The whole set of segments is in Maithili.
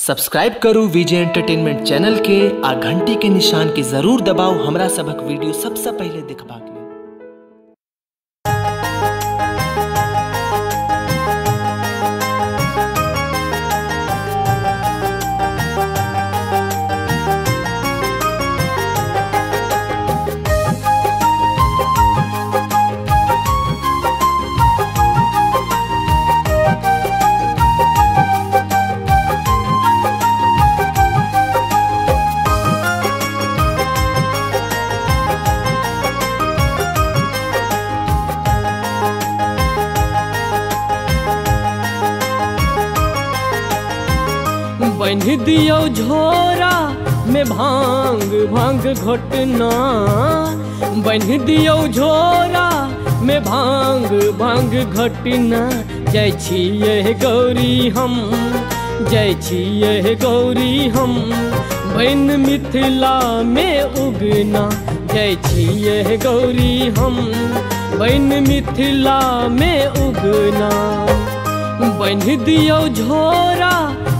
सब्सक्राइब करू विजय एंटरटेनमेंट चैनल के आ घंटी के निशान के जरूर दबाऊ हमरा सबक वीडियो सबसे पहले देखबाक लेल। बन्ह दियो झोरा में भांग भांग घोटना, बन्ह दियो झोरा में भांग भांग घोटना। जय छियै गौरी हम, जय छियै गौरी हम, बन मिथिला में उगना। जय छियै गौरी हम, बन मिथिला में उगना। बन्ह दियो झोरा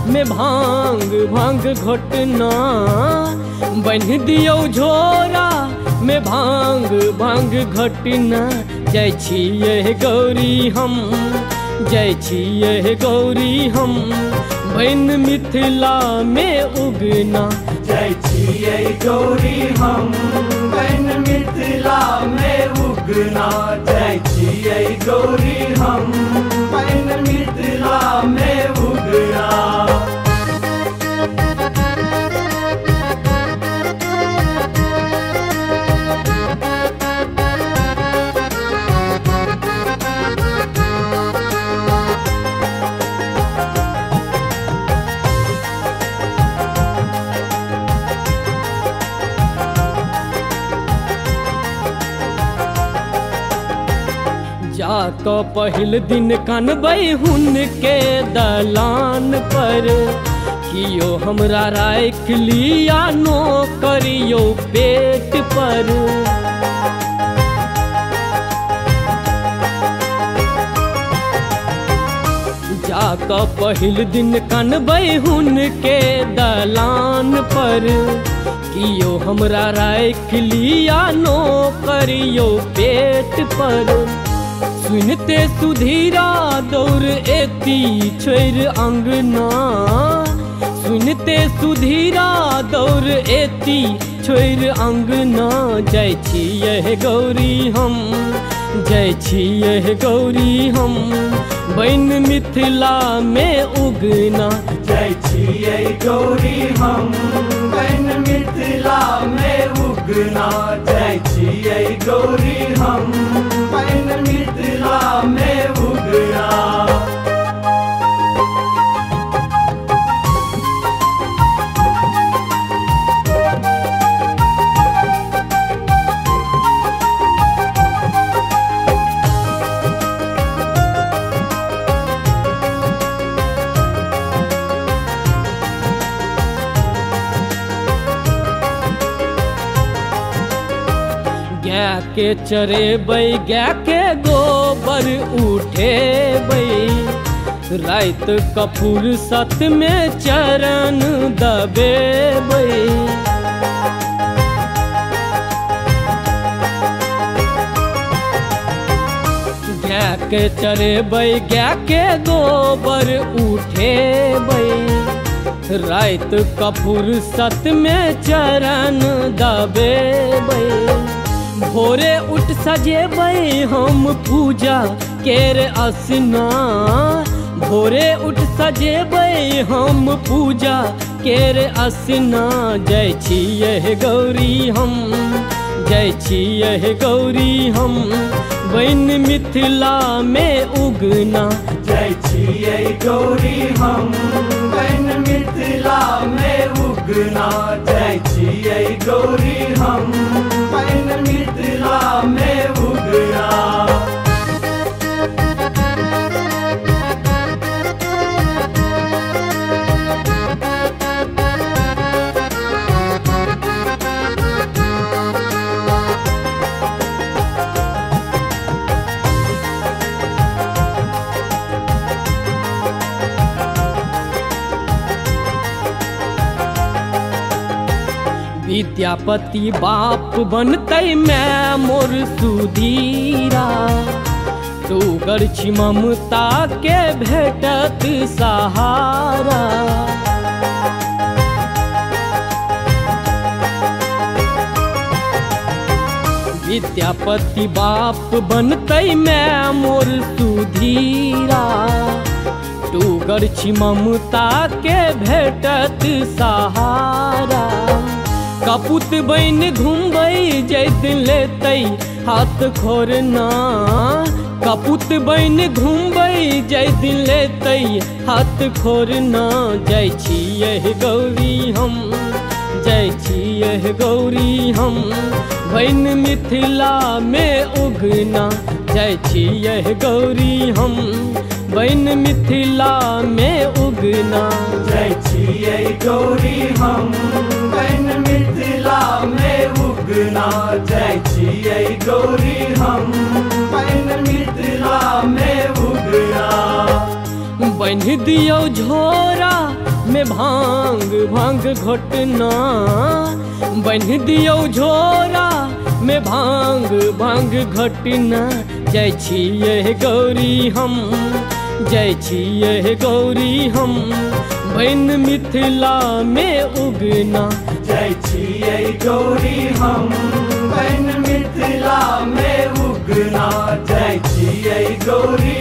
में भांग भांग घोटना, बन्ह दियो झोरा में भांग भांग घोटना। जय छियै गौरी हम, जय छियै गौरी हम, बन मिथिला में उगना। जय छियै गौरी हम, बन मिथिला में उगना। जय छियै गौरी हम, बन मिथिला में उगना। जाकऽ पहिल दिन कनबै हुनके दलान पर, कियो हमरा राखि लिया नो करियो पेट पर। जाकऽ पहिल दिन कनबै हुनके दलान पर, कियो हमरा राखि लिया नो करियो पेट पर। सुनते सुधीरा दौड़ एती छोड़ अंगना, सुनते सुधीरा दौड़ एती छोड़ अंगना। जय छियै गौरी हम, जय छियै गौरी हम, बन मिथिला में उगना। जय छियै गौरी हम, बन मिथिला में उगना। जय छियै गौरी हम, बन मिथिला में उगना। गाय के चरेबै गाय के गोबर उठेबै, रात क फुर्सत में चरण दबेबै। गाय के चरेबै गाय के गोबर उठेबै, रात क फुर्सत में चरण दबेबै। भोरे उठ सजेबै हम पूजा केर असना, भोरे उठ सजेबै हम पूजा केर असना। जय छियै गौरी हम, जय छियै गौरी हम, बन मिथिला में उगना। जय छियै गौरी हम, बन मिथिला में उगना। जय छियै गौरी हम, बन मिथिला में उगना। विद्यापति बाप बनतै मैं मोर सुधीरा, टूगर छी ममता के भेटत सहारा। विद्यापति बाप बनतै मैं मोर सुधीरा, टूगर छी ममता के भेटत सहारा। कपूत बन घुमबै जै दिन लेतै हाथ खोरना, कपूत बन घुमबै जै दिन लेतै हाथ खोरना। जाइ छियै गौरी हम, जाइ छियै गौरी हम, बन मिथिला में उगना। जाइ छियै गौरी हम, बन मिथिला में उगना। जाइ छियै गौरी हम, बन मिथिला में उगना। जाइ छियै गौरी हम, बन मिथिला में उगना। बान्हि दियौ झोरा में भांग भांग घोटना, बान्हि दियौ झोरा में भांग भांग घोटना। जाइ छियै गौरी हम, जाइ छियै गौरी हम, बन मिथिला में उगना। जाइ छियै गौरी हम, बन मिथिला में उगना। जाइ छियै गौरी